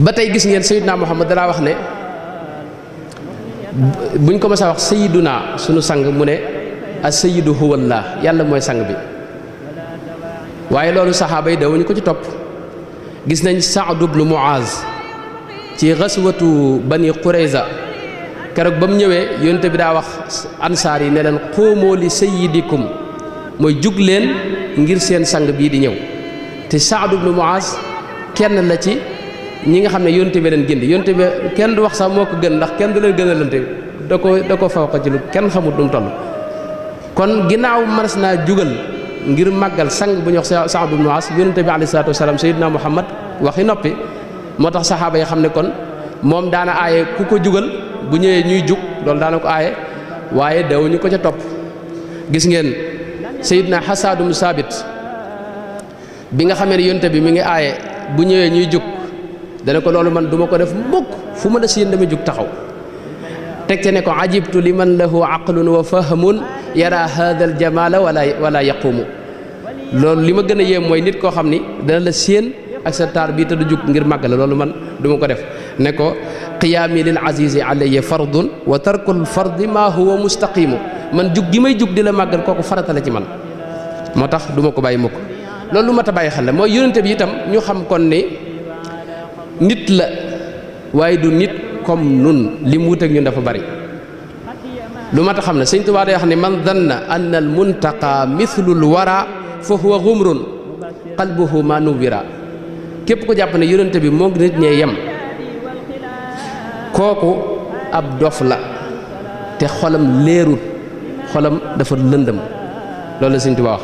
ba tey gis ngeen Seydina Muhammad danaa wax ne buñ ko mës a wax Seydina sunu sang mu ne as-sayyidu huwallah yàlla mooy sang bi waaye loolu saxaaba yi dawuñu ko ci topp. gis nañ Saad ibnu Muaz ci xaswatu Bani Qurayza keroog ba mu ñëwee yonent bi daa wax ansaar yi ne leen quumu li sayyidikum mooy jug leen ngir seen sang bii di ñëw te Saad ibnu Muaz kenn la ci ñi nga xam ne yonent bi leen gindi yonent bi kenn du wax sax moo ko gën ndax kenn du leen gënalante da ko faw ko ci lu kenn xamut nu mu toll. kon ginnaaw manas naa jugal ngir màggal sang bu ñuy wax Saad ibnu Muaz yonent bi alayhi salaatu wasalaam Seydina Muhammad waxi noppi moo tax saxaaba yi xam ne kon moom daana aaye ku ko jugal bu ñëwee ñuy jug loolu daana ko aaye waaye dawuñu ko ca topp. gis ngeen Seydina Hasan ibnu Saabit bi nga xamee ne yonent bi mi ngi aaye bu ñëwee ñuy jug dana ko loolu man duma ko def mukk fu ma la séen dama jug taxaw teg ca ne ko ajibtu liman lahu aqlun wa fahmun yara hada al jamala wala yaqumu loolu li ma gën a yéem mooy nit koo xam ni dana la séen ak sa taar bii te du jug ngir màgg la loolu man duma ko def ne ko qiyaami lil azizi alayya fardun wa tarkul fardi ma huwa mustaqimu man jug gi may jug di la màggal kooku farata la ci man moo tax duma ko bàyyi mukk loolu lu mat a bàyyi xel la mooy yonente bi itam ñu xam kon ni nit la waaye du nit comme nun li mu wuteeg ñun dafa bari lu mat a xam ne Sëñ Tuubaa day wax ne man danna anna al muntaqa mithlul wara fa huwa gumrun qalbuhu ma nuwira képp ko jàpp ne yonente bi moo nit ñee yem kooku ab dof la te xolam leerut xolam dafa lëndëm loolu la Sëñ Tuubaa wax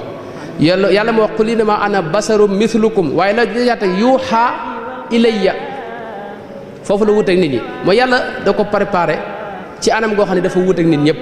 yàlla moo wax qul innamaa ana basarum mithlukum waaye la jaate yuuxa ilayya foofu la wuteeg nit ñi mooy yàlla da ko préparé ci anam goo xam ne dafa wuteeg nit ñëpp